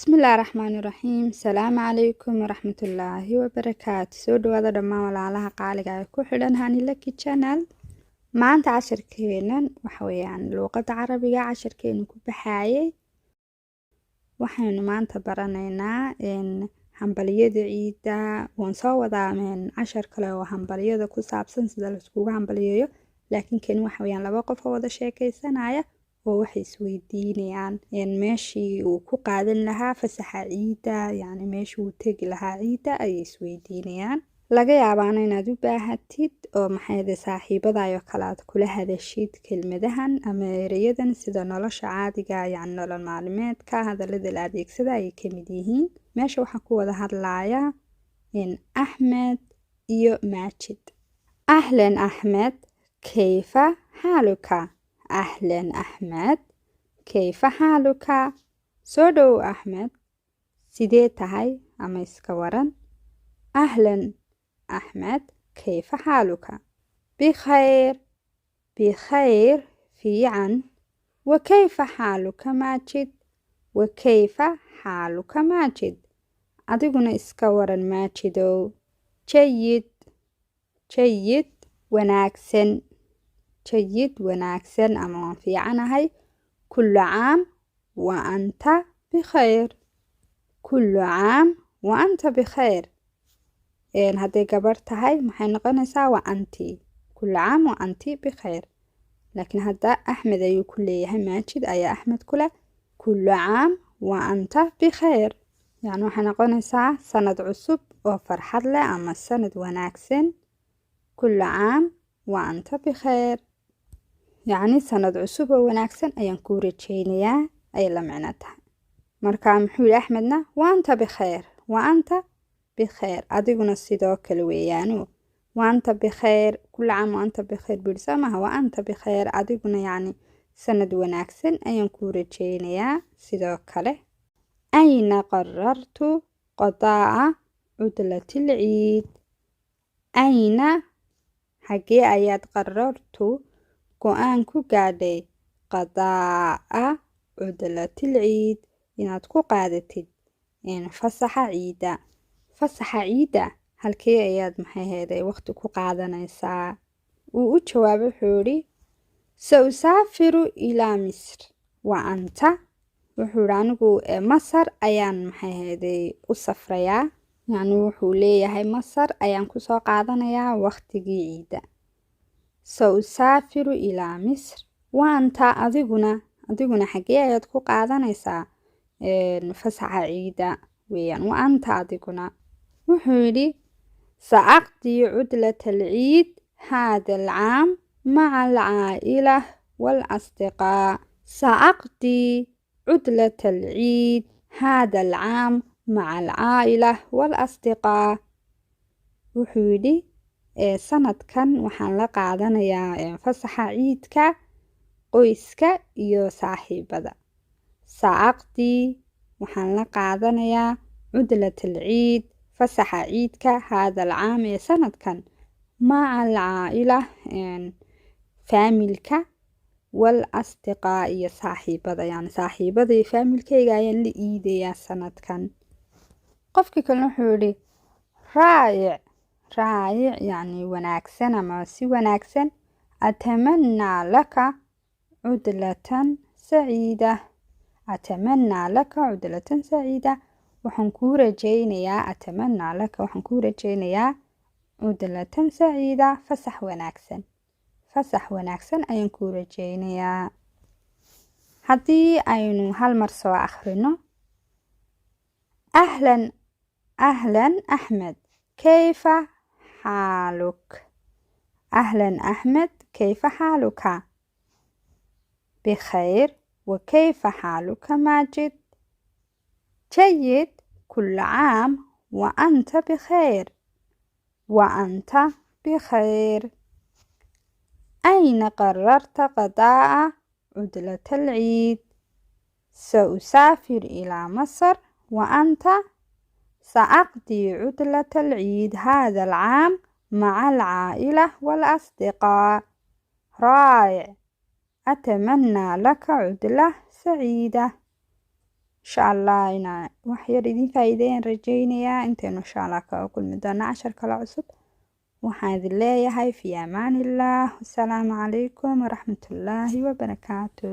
Bismillaahi Raxmaani Raxiim. Salaamu calaykum waraxmatullaahi wabarakaatu. Soo dhawaada dhammaan walaalaha qaaliga ee ku xidhan Hani Lucky Channel. Maanta cashirkeenan waxa weeyaan luuqadda Carabiga. Cashirkeenu ku baxaayay waxaynu maanta baranaynaa hambaliyada ciidda. Waan soo wadaa cashar kale oo hambaliyada ku saabsan, sida laiskugu hambaliyeeyo, laakiin kani waxa weeyaan laba qof oo wada sheekeysanaya oo waxay isweydiinayaan meeshii uu ku qaadan lahaa fasaxa ciidda, yacni meeshii uu tegi lahaa ciidda ayay isweydiinayaan. Laga yaabaana inaad u baahatid oo maxayde saaxiibadayo kale aad kula hadashid kelmadahan ama ereyadan, sida nolosha caadiga, yacni nolol maalmeedka hadallada la adeegsada ayay kamid yihiin. Meesha waxaa ku wada hadlaaya Axmed iyo Maajid. أهلا أحمد، كيف حالك؟ أهلا أحمد، كيف حالك؟ Soo dhow Axmed, sidee tahay ama iska waran? أهلا أحمد، كيف حالك؟ بخير. بخير, fiican. وكيف حالك ماجد؟ وكيف حالك ماجد؟ Adiguna iska waran, Maajidow? جيد. جيد, wanaagsan. جيد, wanaagsan ama waan fiicanahay. كل عام وأنت بخير. كل عام وأنت بخير. Hadday gabar tahay maxay noqonaysaa? وأنتِ. كل عام وأنتِ بخير. Laakiin hadda Axmed ayuu ku leeyahay, Maajid ayaa Axmed ku leh كل عام وأنت بخير, yacni waxay noqonaysaa sanad cusub oo farxad leh ama sanad wanaagsan. كل عام وأنت بخير, yacni sanad cusub oo wanaagsan ayaan kuu rajeynayaa ayay la micno tahay. Marka muxuu yihi Axmedna? وأنت بخير. وأنت بخير, adiguna sidoo kale weeyaano. وأنت بخير, كل عام وأنت بخير buu yidhi, soo maha? وأنت بخير, adiguna yacni sanad wanaagsan ayaan kuu rajeynayaa sidoo kale. أين قررت قضاء عطلة العيد؟ أين, xagee ayaad, قررت, go-aan ku gaadhay, قضاء عطلة العيد, inaad ku qaadatid fasaxa ciidda? Fasaxa ciidda halkee ayaad, maxay heeday, waqti ku qaadanaysaa? Wuu u jawaabay, wuxuu yidhi: سأسافر إلى مصر، وأنت؟ Wuxuu yidhi: anigu Masar ayaan, maxay heeday, u safrayaa. Yacni wuxuu leeyahay Masar ayaan kusoo qaadanayaa waqtigii ciidda. سأسافر إلى مصر، وأنت؟ Adiguna xagee ayaad ku qaadanaysaa fasaxa ciidda weeyaan? وأنت, adiguna? Wuxuu yidhi: سأقضي عطلة العيد هذا العام مع العائلة والأصدقاء. سأقضي عطلة العيد هذا العام مع العائلة والأصدقاء. Wuxuu yidhi: sanadkan waxaan la qaadanayaa fasaxa ciidka qoyska iyo saaxiibada. سأقضي, waxaan la qaadanayaa, عطلة العيد, fasaxa ciidka, هذا العام, ee sanadkan, مع العائلة, faamilka, والأصدقاء, iyo saaxiibada. Yani saaxiibada iyo faamilkayga ayaan la iidayaa sanadkan. Qofkii kalena wuxuu yidhi: رائع. رائع, yacni wanaagsan ama si wanaagsan. أتمنى لك عطلة سعيدة. أتمنى لك عطلة سعيدة. Waxaan kuu rajeynayaa, أتمنى لك, waxaan kuu rajeynayaa, عطلة سعيدة, fasax wanaagsan. Fasax wanaagsan ayaan kuu rajeynayaa. Haddii aynu hal mar soo akhrino: أهلا. أهلا أحمد، كيف حالك؟ أهلا أحمد، كيف حالك؟ بخير، وكيف حالك ماجد؟ جيد، كل عام وأنت بخير. وأنت بخير. أين قررت قضاء عطلة العيد؟ سأسافر إلى مصر، وأنت؟ سأقضي عطلة العيد هذا العام مع العائلة والأصدقاء. رائع، أتمنى لك عطلة سعيدة. إن شاء الله. Insha Allah inaa wax yar idin faa'iideeyaan rajeynayaa. Intaynu insha Allah kaga kulmi doona cashar kale cusub, waxaan idin leeyahay fi amaanillah. Wasalaamu calaykum waraxmatullaahi wabarakaatu.